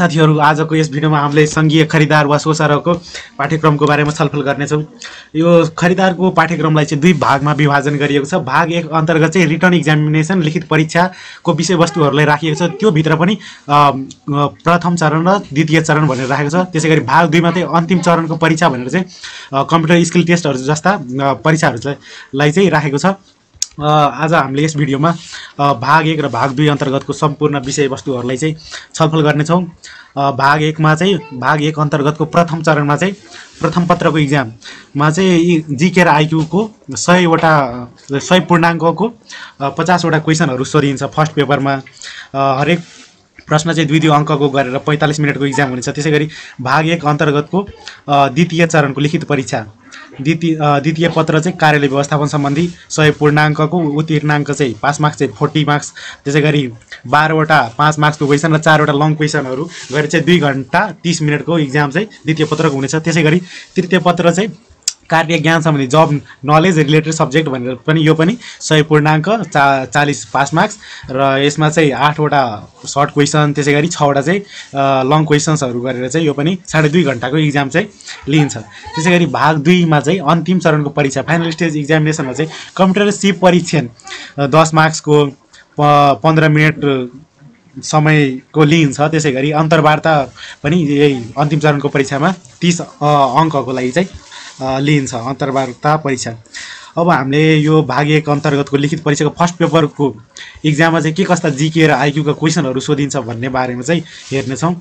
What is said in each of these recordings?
साथीहरु आजको यस भिडियोमा हामीले संघीय खरिदार वा सोसरको पाठ्यक्रमको बारेमा छलफल गर्नेछौं। यो खरिदारको पाठ्यक्रमलाई चाहिँ दुई भागमा विभाजन गरिएको छ। भाग 1 अन्तर्गत चाहिँ रिटन एक्जामिनेसन लिखित परीक्षाको विषयवस्तुहरुलाई राखिएको छ। त्यो भित्र पनि प्रथम चरण र द्वितीय चरण भनेर राखेको छ। त्यसैगरी भाग 2 मा चाहिँ अन्तिम चरणको परीक्षा भनेर चाहिँ कम्प्युटर स्किल टेस्टहरु जस्ता परीक्षाहरुलाई चाहिँ राखेको छ। आज हामीले यस भिडियोमा भाग 1 र भाग 2 अन्तर्गतको सम्पूर्ण विषयवस्तुहरुलाई चाहिँ छलफल गर्नेछौं। भाग 1 मा चाहिँ भाग 1 अन्तर्गतको प्रथम चरणमा चाहिँ प्रथम पत्रको एक्जाममा चाहिँ जीके र आईक्यू को 100 पूर्णाङ्कको 50 वटा क्वेशनहरु सोधिन्छ। फर्स्ट पेपरमा हरेक प्रश्न चाहिँ 2 अङ्कको गरेर 45 मिनेटको एक्जाम हुनेछ। त्यसैगरी भाग 1 अन्तर्गतको द्वितीय चरणको लिखित परीक्षा द्वितीय पत्र चाहिँ कार्यालय व्यवस्थापन सम्बन्धी 100 पूर्णाङ्कको उत्तीर्णाङ्क चाहिँ पास मार्क्स चाहिँ 40 मार्क्स। त्यसैगरी 12 वटा 5 मार्क्सको क्वेशन र 4 वटा लङ क्वेशनहरु गरी चाहिँ 2 घण्टा 30 मिनेटको एक्जाम चाहिँ द्वितीय पत्रको हुनेछ। त्यसैगरी तृतीय पत्र चाहिँ कार्य ज्ञान सम्बन्धी जब नलेज रिलेटेड सब्जेक्ट भनेर पनि यो पनि 100 पूर्णाङ्क 40 पास मार्क्स र यसमा चाहिँ 8 वटा सर्ट क्वेशन त्यसैगरी 6 वटा चाहिँ लङ क्वेशन्सहरु गरेर चाहिँ यो पनि 2.5 घण्टाको एक्जाम चाहिँ लिन्छ। त्यसैगरी भाग 2 मा चाहिँ अन्तिम चरणको परीक्षा फाइनल स्टेज एक्जामिनेसनमा चाहिँ कम्प्युटर सिप परीक्षण 10 मार्क्सको 15 मिनेट समयको लिन्छ। त्यसैगरी अन्तर्वार्ता पनि यही अन्तिम चरणको परीक्षामा 30 अङ्कको लागि चाहिँ लिन्छ अन्तर्वार्ता परीक्षा। अब हामीले यो भाग 1 अन्तर्गतको लिखित परीक्षाको फर्स्ट पेपरको एक्जाममा चाहिँ के कस्ता जीके र आईक्यू का क्वेशनहरु सोधिन्छ भन्ने बारेमा चाहिँ हेर्नेछौं।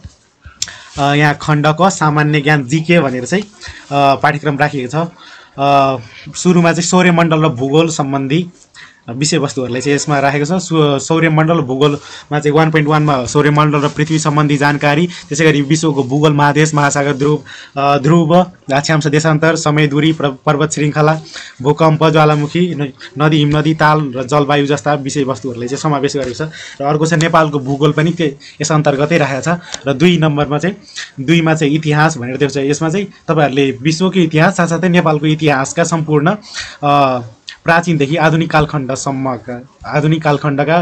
यहाँ खण्ड क सामान्य ज्ञान जीके भनेर चाहिँ पाठ्यक्रम राखिएको छ। सुरुमा चाहिँ सौर्यमण्डल र भूगोल सम्बन्धी विषयवस्तुहरुलाई चाहिँ यसमा राखेको छ। सौर्यमण्डल र भूगोलमा चाहिँ 1.1 मा सौर्यमण्डल र पृथ्वी सम्बन्धी जानकारी, त्यसैगरी विश्वको भूगोल, महादेश, महासागर, ध्रुव, अक्षांश, देशान्तर, समय, दूरी, पर्वत श्रृंखला, भूकम्प, ज्वालामुखी, नदी, हिमनदी, ताल र जलवायु जस्ता विषयवस्तुहरुलाई चाहिँ समावेश गरेको छ। र अर्को चाहिँ नेपालको भूगोल पनि यस अन्तर्गतै राखेको छ। र 2 नम्बरमा चाहिँ 2 मा चाहिँ इतिहास भनेर दिएको छ। यसमा चाहिँ तपाईहरुले विश्वको इतिहास साथसाथै नेपालको इतिहासका सम्पूर्ण प्राचीनदेखि आधुनिक कालखण्डसम्मका आधुनिक कालखण्डका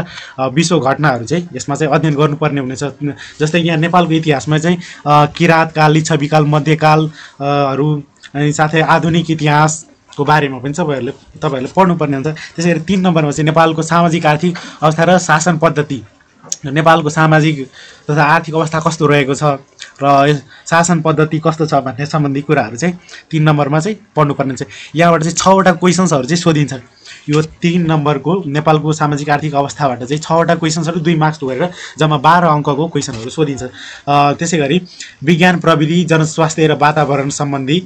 विश्व घटनाहरु चाहिँ यसमा चाहिँ अध्ययन गर्नुपर्ने हुनेछ। जस्तै यहाँ नेपालको इतिहासमा चाहिँ किराँत काल, लिच्छविकाल, मध्यकालहरु अनि साथै आधुनिक इतिहासको बारेमा पनि तपाईहरुले पढ्नुपर्ने हुन्छ। त्यसैगरी 3 नम्बरमा चाहिँ नेपालको सामाजिक आर्थिक अवस्था र शासन पद्धति, नेपालको सामाजिक तथा आर्थिक अवस्था कस्तो रहेको छ र शासन पद्धति कस्तो छ भन्ने सम्बन्धी कुराहरु चाहिँ 3 नम्बरमा चाहिँ पढ्नुपर्ने हुन्छ। यहाँबाट चाहिँ 6 वटा क्वेशन्सहरु चाहिँ सोधिन्छ। यो 3 नम्बरको नेपालको सामाजिक आर्थिक अवस्थाबाट चाहिँ 6 वटा क्वेशन्सहरु 2 मार्क्स गरेर जम्मा 12 अङ्कको क्वेशनहरु सोधिन्छ। त्यसैगरी विज्ञान, प्रविधि, जनस्वास्थ्य र वातावरण सम्बन्धी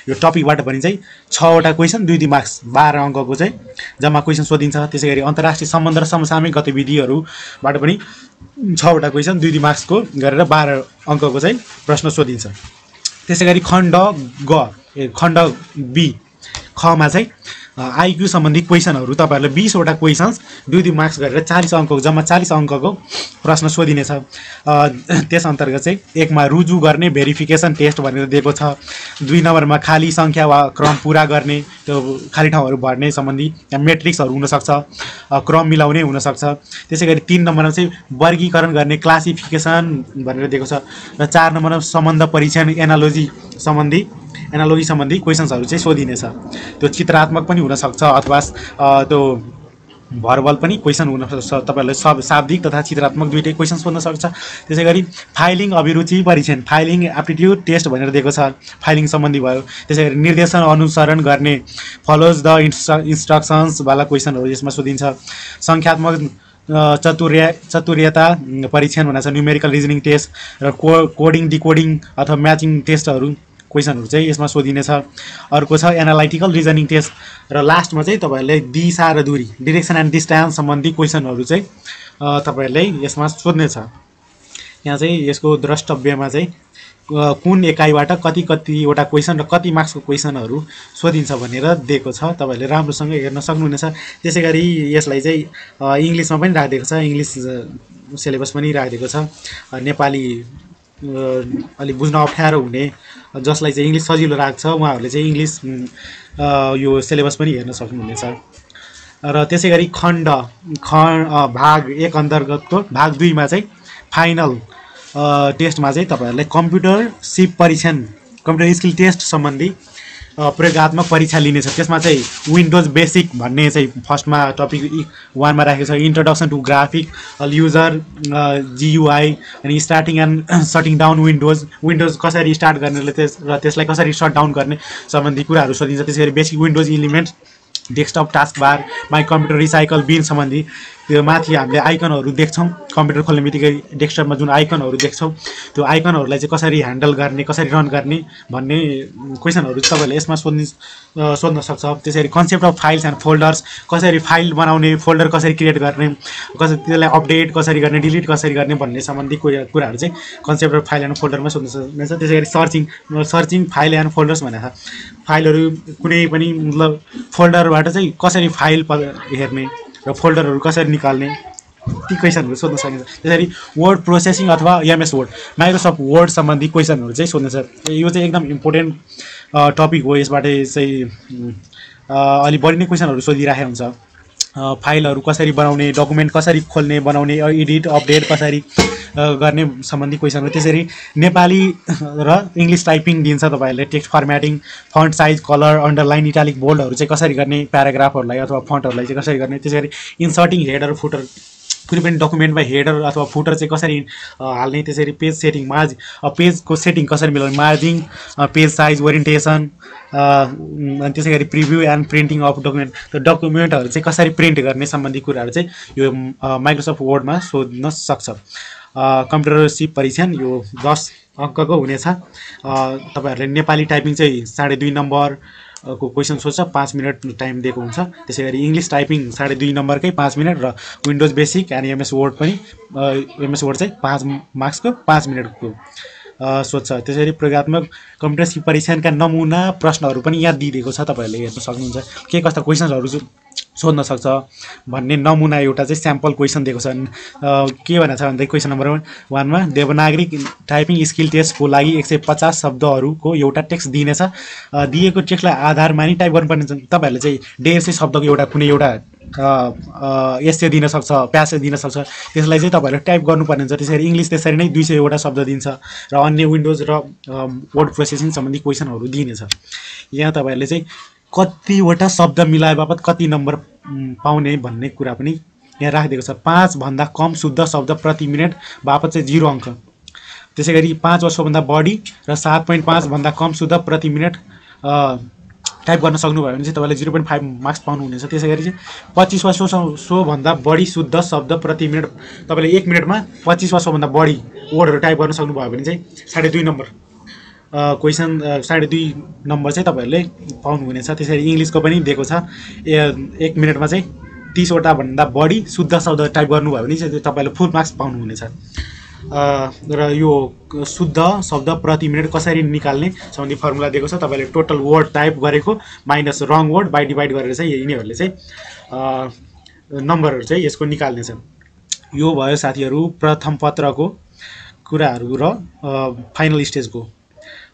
यो टपिकबाट पनि चाहिँ 6 वटा क्वेशन 2 मार्क्स 12 अङ्कको चाहिँ जम्मा क्वेशन सोधिन्छ। त्यसैगरी अन्तर्राष्ट्रिय सम्बन्ध र समसामयिक गतिविधिहरुबाट पनि 6 वटा क्वेशन 2 मार्क्सको गरेर 12 अङ्कको चाहिँ प्रश्न सोधिन्छ। त्यसैगरी खण्ड बी खमा चाहिँ आईक्यू सम्बन्धी क्वेशनहरु तपाईहरुले 20 वटा क्वेशन्स 2 मार्क्स गरेर 40 अङ्कको जम्मा 40 अङ्कको प्रश्न सोधिनेछ। त्यस अन्तर्गत चाहिँ 1 मा रुजु गर्ने भेरिफिकेसन टेस्ट भनेर दिएको छ। 2 नम्बरमा खाली संख्या वा क्रम पूरा गर्ने त्यो खाली ठाउँहरु भर्ने सम्बन्धी मेट्रिक्सहरु हुन सक्छ, क्रम मिलाउने हुन सक्छ। त्यसैगरी 3 नम्बरमा चाहिँ वर्गीकरण गर्ने क्लासिफिकेसन भनेर दिएको छ। र 4 नम्बरमा सम्बन्ध परीक्षण एनालोजी सम्बन्धी क्वेशन्सहरु चाहिँ सोधिनेछ। त्यो चित्रात्मक पनि हुन सक्छ अथवा त्यो भर्बल पनि क्वेशन हुन सक्छ। तपाईहरुले शाब्दिक तथा चित्रात्मक दुईटै क्वेशन सोध्न सक्छ। त्यसैगरी फाइलिङ अभिरुचि परीक्षण फाइलिङ एप्टिट्युड टेस्ट भनेर दिएको छ। फाइलिङ सम्बन्धी भयो। त्यसैगरी निर्देशन अनुसरण गर्ने फलोज द इन्स्ट्रक्सन्स वाला क्वेशनहरु यसमा सोधिन्छ। संख्यात्मक चतुर्यता परीक्षण भनेको छ न्यूमेरिकल रिजनिङ टेस्ट र कोडिङ डिकोडिङ अथवा म्याचिङ टेस्टहरु क्वेशनहरु चाहिँ यसमा सोधिनेछ। अर्को छ एनालाइटिकल रिजनिङ टेस्ट र लास्टमा चाहिँ तपाईहरुले दिशा र दूरी डाइरेक्सन एन्ड डिस्टेन्स सम्बन्धी क्वेशनहरु चाहिँ तपाईहरुले यसमा सोध्नेछ। यहाँ चाहिँ यसको द्रष्टव्यमा चाहिँ कुन एकाइबाट कति वटा क्वेशन र कति मार्क्सको क्वेशनहरु सोधिन्छ भनेर दिएको छ। तपाईहरुले राम्रोसँग हेर्न सक्नुहुनेछ। त्यसैगरी यसलाई चाहिँ इंग्लिशमा पनि राखिदिएको छ। इंग्लिश सिलेबस पनि राखिदिएको छ। नेपाली अलि बुझ्न अप्ठ्यारो हुने जसलाई चाहिँ इंग्लिश सजिलो लाग्छ उहाँहरुले चाहिँ इंग्लिश यो सिलेबस पनि हेर्न सक्नुहुनेछ। र त्यसैगरी भाग 1 अन्तर्गतको भाग 2 मा चाहिँ फाइनल टेस्टमा चाहिँ तपाईँहरूलाई कम्प्युटर सिप परीक्षण कम्प्युटर स्किल टेस्ट सम्बन्धी प्रयोगात्मक परीक्षा लिनेछ। त्यसमा चाहिँ विन्डोज बेसिक भन्ने चाहिँ फर्स्टमा टपिक 1 मा राखेको छ, introduction to graphic user GUI अनि starting and shutting down Windows कसरी स्टार्ट गर्ने र त्यसलाई कसरी सट डाउन गर्ने सम्बन्धी कुराहरू सोधिन्छ। त्यसैगरी basic windows element, desktop task bar, my computer recycle bin सम्बन्धी त्यो माथि हामीले आइकनहरू देख्छौँ। कम्प्युटर खोल्ने बित्तिकै डेस्कटपमा जुन आइकनहरू देख्छौँ त्यो आइकनहरूलाई चाहिँ कसरी ह्यान्डल गर्ने, कसरी रन गर्ने भन्ने क्वेसनहरू तपाईँहरूले यसमा सोध्न सक्छ। त्यसरी concept of files and folders, कसरी फाइल बनाउने, फोल्डर कसरी क्रिएट गर्ने, कसरी त्यसलाई अपडेट कसरी गर्ने, डिलिट कसरी गर्ने भन्ने सम्बन्धी कुराहरू चाहिँ कन्सेप्ट अफ फाइल एन्ड फोल्डरमा सोध्न सक्नुहुन्छ। त्यसै गरी सर्चिङ फाइल एन्ड फोल्डर्स भनेको छ फाइलहरू कुनै पनि मतलब फोल्डरबाट चाहिँ कसरी फाइल हेर्ने र फोल्डरहरू कसरी निकाल्ने ती क्वेसनहरू सोध्न सकिन्छ। त्यसरी वर्ड प्रोसेसिङ अथवा MS वर्ड, माइक्रोसफ्ट वर्ड सम्बन्धी क्वेसनहरू चाहिँ सोध्न सक्छ। यो चाहिँ एकदम इम्पोर्टेन्ट टपिक हो। यसबाट चाहिँ अलि बढी नै क्वेसनहरू सोधिरहेको हुन्छ। फाइलहरू कसरी बनाउने, डकुमेन्ट कसरी खोल्ने बनाउने, एडिट अपडेट कसरी गर्ने सम्बन्धी क्वेसन हो। त्यसरी नेपाली र इङ्ग्लिस टाइपिङ दिन्छ तपाईँहरूले, text formatting, font size, colour, underline, italic, बोल्डहरू चाहिँ कसरी गर्ने, प्याराग्राफहरूलाई अथवा फन्टहरूलाई चाहिँ कसरी गर्ने। त्यसरी इन्सर्टिङ हेडर फुटर, कुनै पनि डकुमेन्टमा हेडर अथवा फुटर चाहिँ कसरी हाल्ने। त्यसरी पेज सेटिङ, पेजको सेटिङ कसरी मिलाउने, मार्जिङ, पेज साइज, ओरिएन्टेसन, अनि त्यसै गरी preview and printing of document, त्यो डकुमेन्टहरू चाहिँ कसरी प्रिन्ट गर्ने सम्बन्धी कुराहरू चाहिँ यो माइक्रोसफ्ट वर्डमा सोध्न सक्छ। कम्प्युटर सिप परीक्षण यो 10 अङ्कको हुनेछ। तपाईँहरूले नेपाली टाइपिङ चाहिँ 2.5 नम्बर को क्वेसन सोध्छ, 5 मिनट टाइम दिएको हुन्छ। त्यसै गरी इङ्ग्लिस टाइपिङ 2.5 नम्बरकै 5 मिनट र windows basic and MS word पनि MS वर्ड चाहिँ 5 मार्क्सको 5 मिनटको सोध्छ। त्यसरी प्रयोगात्मक कम्प्युटर सिप परीक्षणका नमुना प्रश्नहरू पनि यहाँ दिइदिएको छ, तपाईँहरूले हेर्न सक्नुहुन्छ। के कस्ता क्वेसनहरू सोध्न सक्छ भन्ने नमुना एउटा चाहिँ स्याम्पल क्वेसन दिएको छ। के भनेको छ भन्दा क्वेसन नम्बर 1 मा देवनागरी टाइपिङ स्किल टेस्टको लागि 150 शब्दहरूको एउटा टेक्स्ट दिनेछ। दिएको टेक्स्टलाई आधार मानि टाइप गर्नुपर्ने छ। तपाईँहरूले चाहिँ 150 शब्दको एउटा कुनै एउटा एसे दिन सक्छ, प्यासेज दिन सक्छ, त्यसलाई चाहिँ तपाईँहरूले टाइप गर्नुपर्ने हुन्छ। त्यसरी इङ्ग्लिस त्यसरी नै 200 वटा शब्द दिन्छ र अन्य विन्डोज र वर्ड प्रोसेसिङ सम्बन्धी क्वेसनहरू दिइनेछ। यहाँ तपाईँहरूले चाहिँ कतिवटा शब्द मिलाए बापत कति नम्बर पाउने भन्ने कुरा पनि यहाँ राखिदिएको छ। 5 भन्दा कम शुद्ध शब्द प्रति मिनट बापत चाहिँ 0 अङ्क। त्यसै गरी 5 वा सोभन्दा बढी र 7.5 भन्दा कम शुद्ध प्रति मिनट टाइप गर्न सक्नुभयो भने चाहिँ तपाईँले 0.5 मार्क्स पाउनुहुनेछ। त्यसै गरी चाहिँ 25 वा सोभन्दा बढी शुद्ध शब्द प्रति मिनट, तपाईँले 1 मिनटमा 25 वा सोभन्दा बढी वर्डहरू टाइप गर्न सक्नुभयो भने चाहिँ 2.5 नम्बर क्वेसन 2.5 नम्बर चाहिँ तपाईँहरूले पाउनुहुनेछ। त्यसरी इङ्ग्लिसको पनि दिएको छ, 1 मिनटमा चाहिँ 30 वटा भन्दा बढी शुद्ध शब्द टाइप गर्नुभयो भने चाहिँ तपाईँले फुल मार्क्स पाउनुहुनेछ। र यो शुद्ध शब्द प्रति मिनट कसरी निकाल्ने सम्बन्धी फर्मुला दिएको छ। तपाईँले टोटल वर्ड टाइप गरेको minus wrong word by divide गरेर चाहिँ यिनीहरूले चाहिँ नम्बरहरू चाहिँ यसको निकाल्नेछ। यो भयो साथीहरू प्रथम पत्रको कुराहरू र फाइनल स्टेजको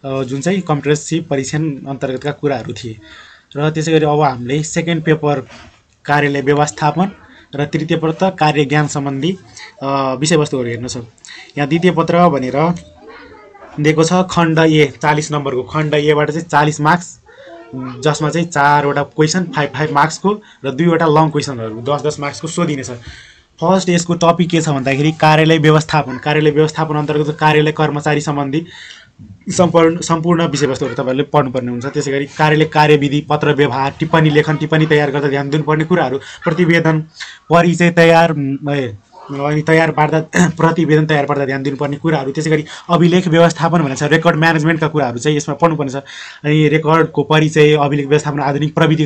जुन चाहिँ कम्प्युटर सिप परीक्षण अन्तर्गतका कुराहरू थिए। र त्यसै गरी अब हामीले सेकेन्ड पेपर कार्यालय व्यवस्थापन र तृतीय पत्र कार्य ज्ञान सम्बन्धी विषयवस्तुहरू हेर्नुहोस्। यहाँ द्वितीय पत्र भनेर दिएको छ खण्ड ए 40 नम्बरको, खण्ड एबाट चाहिँ 40 मार्क्स, जसमा चाहिँ 4 वटा क्वेसन 5 मार्क्सको र 2 वटा लङ क्वेसनहरू 10 मार्क्सको सोधिनेछ। फर्स्ट यसको टपिक के छ भन्दाखेरि कार्यालय व्यवस्थापन। कार्यालय व्यवस्थापन अन्तर्गत कार्यालय कर्मचारी सम्बन्धी सम्पूर्ण विषयवस्तुहरू तपाईँहरूले पढ्नुपर्ने हुन्छ। त्यसै गरी कार्यालय कार्यविधि, पत्र व्यवहार, टिप्पणी लेखन, टिप्पणी तयार गर्दा ध्यान दिनुपर्ने कुराहरू, प्रतिवेदन, परिचय तयार अनि प्रतिवेदन तयार पार्दा ध्यान दिनुपर्ने कुराहरू। त्यसै गरी अभिलेख व्यवस्थापन भनेको छ रेकर्ड म्यानेजमेन्टका कुराहरू चाहिँ यसमा पढ्नुपर्ने छ। अनि रेकर्डको परिचय, अभिलेख व्यवस्थापन, आधुनिक प्रविधि,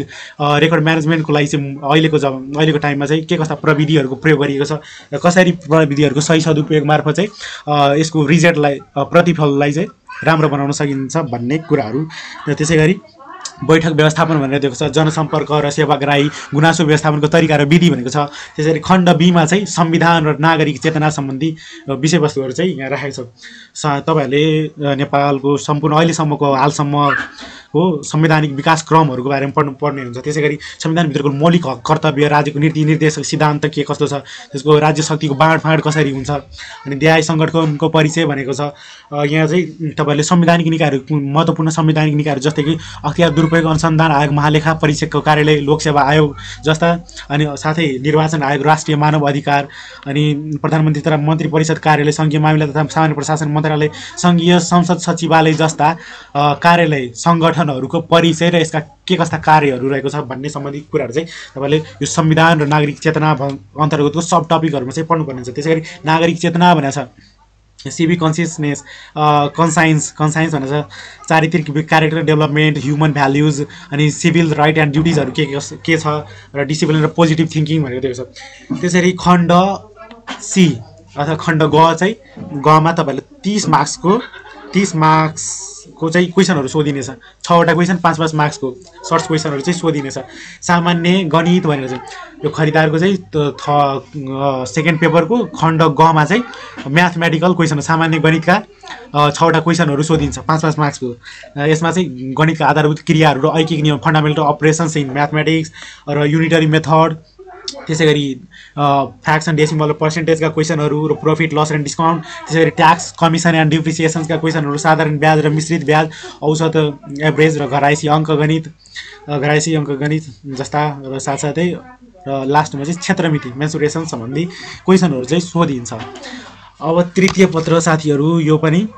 रेकर्ड म्यानेजमेन्टको लागि चाहिँ अहिलेको टाइममा चाहिँ के कस्ता प्रविधिहरूको प्रयोग गरिएको छ र कसरी प्रविधिहरूको सही सदुपयोग मार्फत चाहिँ यसको रिजल्टलाई प्रतिफललाई चाहिँ राम्रो बनाउन सकिन्छ भन्ने कुराहरू। र त्यसै गरी बैठक व्यवस्थापन भनेर दिएको छ, जनसम्पर्क र सेवाग्राही गुनासो व्यवस्थापनको तरिका र विधि भनेको छ। त्यसरी खण्ड बीमा चाहिँ संविधान र नागरिक चेतना सम्बन्धी विषयवस्तुहरू चाहिँ यहाँ राखेको छ। तपाईँहरूले नेपालको सम्पूर्ण अहिलेसम्मको हालसम्म हो संवैधानिक विकास क्रमहरूको बारेमा पर्ने हुन्छ। त्यसै गरी संविधानभित्रको मौलिक हक कर्तव्य, राज्यको नीति निर्देशक सिद्धान्त के कस्तो छ, त्यसको राज्य शक्तिको बाँडफाँड कसरी हुन्छ, अनि न्याय सङ्गठनको परिचय भनेको छ। यहाँ चाहिँ तपाईँहरूले संवैधानिक निकायहरू, महत्त्वपूर्ण संवैधानिक निकायहरू जस्तै कि अख्तियार दुरुपयोग अनुसन्धान आयोग, महालेखा परीक्षकको कार्यालय, लोकसेवा आयोग जस्ता, अनि साथै निर्वाचन आयोग, राष्ट्रिय मानव अधिकार, अनि प्रधानमन्त्री तथा मन्त्री परिषद कार्यालय, सङ्घीय मामिला तथा सामान्य प्रशासन मन्त्रालय, सङ्घीय संसद सचिवालय जस्ता कार्यालय सङ्गठनहरूको परिचय र यसका के कस्ता कार्यहरू रहेको छ भन्ने सम्बन्धी कुराहरू चाहिँ तपाईँले यो संविधान र नागरिक चेतना अन्तर्गतको सब टपिकहरूमा चाहिँ पढ्नुपर्ने हुन्छ। त्यसै गरी नागरिक चेतना भनेको छ सिभिक कन्सियसनेस, कन्साइन्स भनेको छ चारित्रिक क्यारेक्टर डेभलपमेन्ट, ह्युमन भ्याल्युज, अनि सिभिल राइट एन्ड ड्युटिजहरू के छ, र डिसिप्लिन र पोजिटिभ थिङ्किङ भनेको दिएको छ। त्यसरी खण्ड सी अथवा खण्ड ग चाहिँ गमा तपाईँहरूले 30 मार्क्सको चाहिँ क्वेसनहरू सोधिनेछ। 6वटा क्वेसन 5 मार्क्सको सर्ट क्वेसनहरू चाहिँ सोधिनेछ। सामान्य गणित भनेर चाहिँ यो खरिदारको चाहिँ सेकेन्ड पेपरको खण्ड गमा चाहिँ म्याथमेटिकल क्वेसन, सामान्य गणितका 6वटा क्वेसनहरू सोधिन्छ 5 मार्क्सको। यसमा चाहिँ गणितका आधारभूत क्रियाहरू र ऐकिक नियम, फन्डामेन्टल अपरेसन्स इन म्याथमेटिक्स र युनिटरी मेथड, त्यसै गरी फ्याक्सन डेसिमल पर्सेन्टेजका क्वेसनहरू र प्रॉफिट लस एन्ड डिस्काउन्ट, त्यसै गरी ट्याक्स कमिसन एन्ड डिप्रिसिएसन्सका क्वेसनहरू, साधारण ब्याज र मिश्रित ब्याज, औसत एभरेज र घरायसी अङ्कगणित जस्ता, र साथसाथै र लास्टमा चाहिँ क्षेत्रमिति मेन्सुरेसन सम्बन्धी क्वेसनहरू चाहिँ सोधिन्छ। अब तृतीय पत्र साथीहरू यो पनि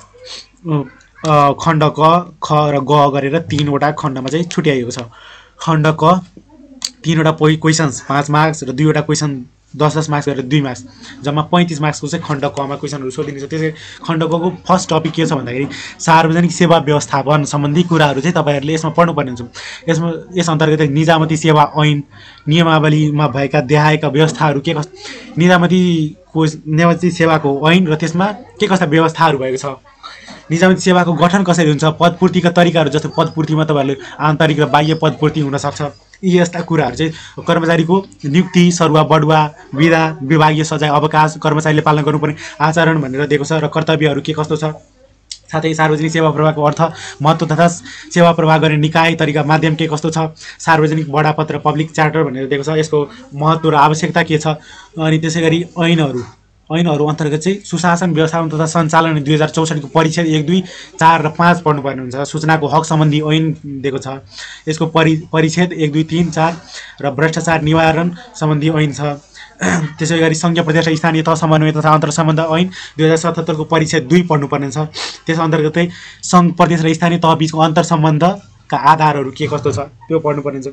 खण्ड क, ख र ग गरेर 3वटा खण्डमा चाहिँ छुट्याइएको छ। खण्ड क 3वटा क्वेसन्स 5 मार्क्स र 2वटा क्वेसन 10 मार्क्स गरेर 2 मार्क्स, जम्मा 35 मार्क्सको चाहिँ खण्ड कमा क्वेसनहरू सोधिन्छ। त्यसै खण्ड कको फर्स्ट टपिक के छ भन्दाखेरि सार्वजनिक सेवा व्यवस्थापन सम्बन्धी कुराहरू चाहिँ तपाईँहरूले यसमा पढ्नुपर्ने हुन्छ। यस अन्तर्गत निजामती सेवा ऐन, नियमावलीमा भएका देहायका व्यवस्थाहरू के कस्ता, निजामती सेवाको ऐन र त्यसमा के कस्ता व्यवस्थाहरू भएको छ, निजामती सेवाको गठन कसरी हुन्छ, पदपूर्तिका तरिकाहरू, जस्तै पदपूर्तिमा तपाईँहरूले आन्तरिक र बाह्य पदपूर्ति हुनसक्छ। यी यस्ता कुराहरू चाहिँ कर्मचारीको नियुक्ति, सरुवा, बढुवा, विधा, विभागीय सजाय, अवकाश, कर्मचारीले पालन गर्नुपर्ने आचरण भनेर दिएको छ, र कर्तव्यहरू के कस्तो छ। साथै सार्वजनिक सेवा प्रवाहको अर्थ, महत्त्व तथा सेवा प्रवाह गर्ने निकाय, तरिका, माध्यम के कस्तो छ, सार्वजनिक बडापत्र, पब्लिक चार्टर भनेर दिएको छ, यसको महत्त्व र आवश्यकता के छ। अनि त्यसै गरी ऐनहरू अन्तर्गत चाहिँ सुशासन, व्यवस्थापन तथा सञ्चालन 2064 को परिच्छेद 1, 2, 4 र 5 पढ्नुपर्ने हुन्छ। सूचनाको हक सम्बन्धी ऐन दिएको छ, यसको परिच्छेद 1, 2, 3, 4 र भ्रष्टाचार निवारण सम्बन्धी ऐन छ। त्यसै गरी सङ्घीय प्रदेश र स्थानीय तह समन्वय तथा अन्तर्सम्बन्ध ऐन 2077 को परिच्छेद 2 पढ्नुपर्ने छ। त्यस अन्तर्गतै सङ्घ, प्रदेश र स्थानीय तह बिचको अन्तर्सम्बन्धका आधारहरू के कस्तो छ त्यो पढ्नुपर्ने छ।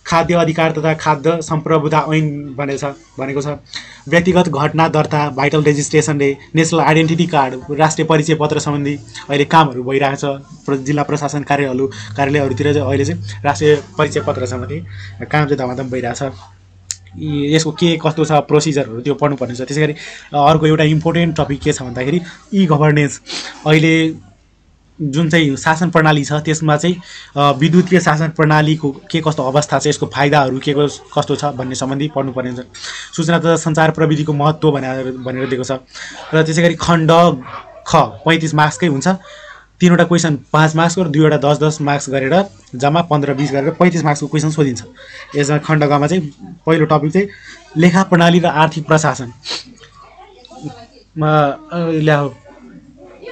खाद्य अधिकार तथा खाद्य सम्प्रभुता ऐन भनेको छ। व्यक्तिगत घटना दर्ता, भाइटल रेजिस्ट्रेसनले, नेसनल आइडेन्टिटी कार्ड, राष्ट्रिय परिचय पत्र सम्बन्धी अहिले कामहरू भइरहेको छ। जिल्ला प्रशासन कार्यालयहरूतिर चाहिँ अहिले चाहिँ राष्ट्रिय परिचय पत्र सम्बन्धी काम चाहिँ धमाधम भइरहेछ। यसको के कस्तो छ प्रोसिजरहरू त्यो पढ्नुपर्ने छ। त्यसै गरी अर्को एउटा इम्पोर्टेन्ट टपिक के छ भन्दाखेरि ई गभर्नेन्स, अहिले जुन चाहिँ शासन प्रणाली छ त्यसमा चाहिँ विद्युतीय शासन प्रणालीको के कस्तो अवस्था छ, यसको फाइदाहरू के कस्तो छ भन्ने सम्बन्धी पढ्नुपर्ने हुन्छ। सूचना तथा सञ्चार प्रविधिको महत्त्व भनेर दिएको छ। र त्यसै गरी खण्ड ख 35 मार्क्सकै हुन्छ। 3वटा क्वेसन 5 मार्क्सको र 2वटा 10-10 मार्क्स गरेर जम्मा 15-20 गरेर 35 मार्क्सको क्वेसन सोधिन्छ। यसमा खण्ड गमा चाहिँ पहिलो टपिक चाहिँ लेखा प्रणाली र आर्थिक प्रशासन,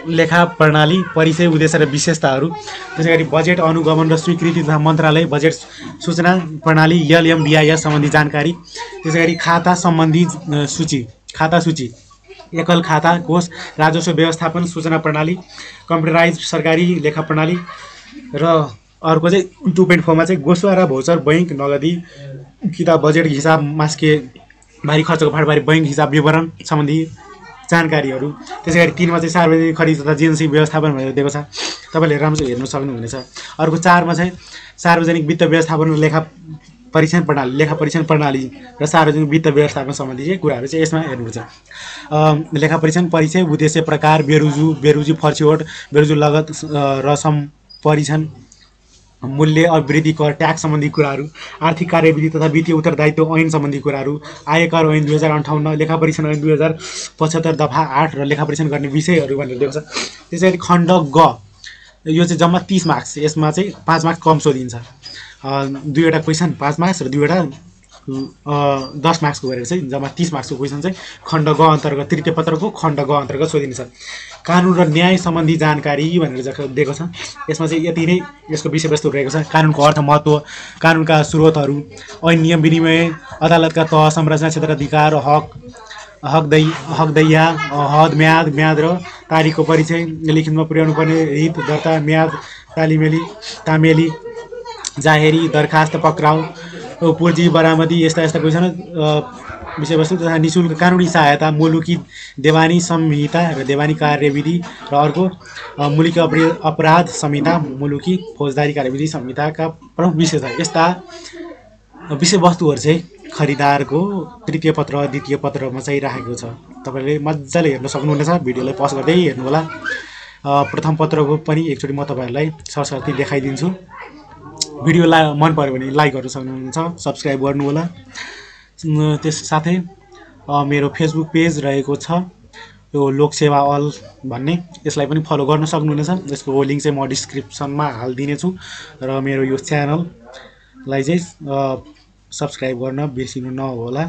लेखा प्रणाली, परिचय, उद्देश्य र विशेषताहरू। त्यसै गरी बजेट अनुगमन र स्वीकृति तथा मन्त्रालय, बजेट सूचना प्रणाली, LMBIS सम्बन्धी जानकारी। त्यसै गरी खाता सम्बन्धी खाता सूची, एकल खाता कोष, राजस्व व्यवस्थापन, सूचना प्रणाली, कम्प्युटराइज सरकारी लेखा प्रणाली। र अर्को चाहिँ 2.4 मा चाहिँ गोसवा र भौचर, बैङ्क, नगदी किताब, बजेट हिसाब, मासिके भारी खर्चको फाँटबारी, बैङ्क हिसाब विवरण सम्बन्धी जानकारीहरू। त्यसै गरी 3 मा चाहिँ सार्वजनिक खरिद तथा जिएनसी व्यवस्थापन भनेर दिएको छ, तपाईँले राम्रो हेर्न सक्नुहुनेछ। अर्को 4 मा चाहिँ सार्वजनिक वित्त व्यवस्थापन र लेखा परीक्षण प्रणाली र सार्वजनिक वित्त व्यवस्थापन सम्बन्धी चाहिँ कुराहरू चाहिँ यसमा हेर्नुहुन्छ। लेखा परीक्षण, परिचय, उद्देश्य, प्रकार, बेरुजु फर्च्योट, बेरुजु लगत, रसम परीक्षण, मूल्य, अभिवृद्धि कर, ट्याक्स सम्बन्धी कुराहरू, आर्थिक कार्यविधि तथा वित्तीय उत्तरदायित्व ऐन सम्बन्धी कुराहरू, आयकर ऐन 2058, लेखा परीक्षण ऐन 2075 दफा 8 र लेखा परीक्षण गर्ने विषयहरू भनेर दिएको छ। त्यसै गरी खण्ड ग यो चाहिँ जम्मा 30 मार्क्स, यसमा चाहिँ 5 मार्क्स कम सोधिन्छ। 2वटा क्वेसन 5 मार्क्स र 2वटा 10 मार्क्सको गरेर चाहिँ जम्मा 30 मार्क्सको क्वेसन चाहिँ खण्ड ग अन्तर्गत तृतीय पत्रको खण्ड ग अन्तर्गत सोधिन्छ। कानुन र न्याय सम्बन्धी जानकारी भनेर दिएको छ। यसमा चाहिँ यति नै यसको विषयवस्तु रहेको छ। कानुनको अर्थ, महत्त्व, कानुनका स्रोतहरू, ऐन नियम विनिमय, अदालतका तह, संरचना, क्षेत्राधिकार, हकदैया, हद, म्याद र तारिखको परिचय, लिखितमा पुर्याउनु पर्ने हित, दर्ता, म्याद, तामेली, जाहेरी, दरखास्त, पक्राउ, पूर्जी, बरामदी, यस्ता क्वेसन विषयवस्तु तथा निःशुल्क कानुनी सहायता, मुलुकी देवानी संहिता र देवानी कार्यविधि र अर्को मुलुकी अपराध संहिता, मुलुकी फौजदारी कार्यविधि संहिताका प्रमुख विषय छ। यस्ता विषयवस्तुहरू चाहिँ खरिदारको तृतीय पत्र द्वितीय पत्रमा चाहिँ राखेको छ। तपाईँले मजाले हेर्न सक्नुहुनेछ। भिडियोलाई पज गर्दै हेर्नु होला। प्रथम पत्रको पनि एकचोटि म तपाईँहरूलाई सरसर्ती देखाइदिन्छु। भिडियोलाई मन पर्यो भने लाइक गर्न सक्नुहुन्छ, सब्सक्राइब गर्नु होला। त्यस साथै मेरो फेसबुक पेज रहेको छ, यो लोकसेवा अल भन्ने, यसलाई पनि फलो गर्न सक्नुहुनेछ। यसको लिङ्क चाहिँ म डिस्क्रिप्सनमा हालिदिनेछु र मेरो यो च्यानललाई चाहिँ सब्सक्राइब गर्न बिर्सिनु नहोला।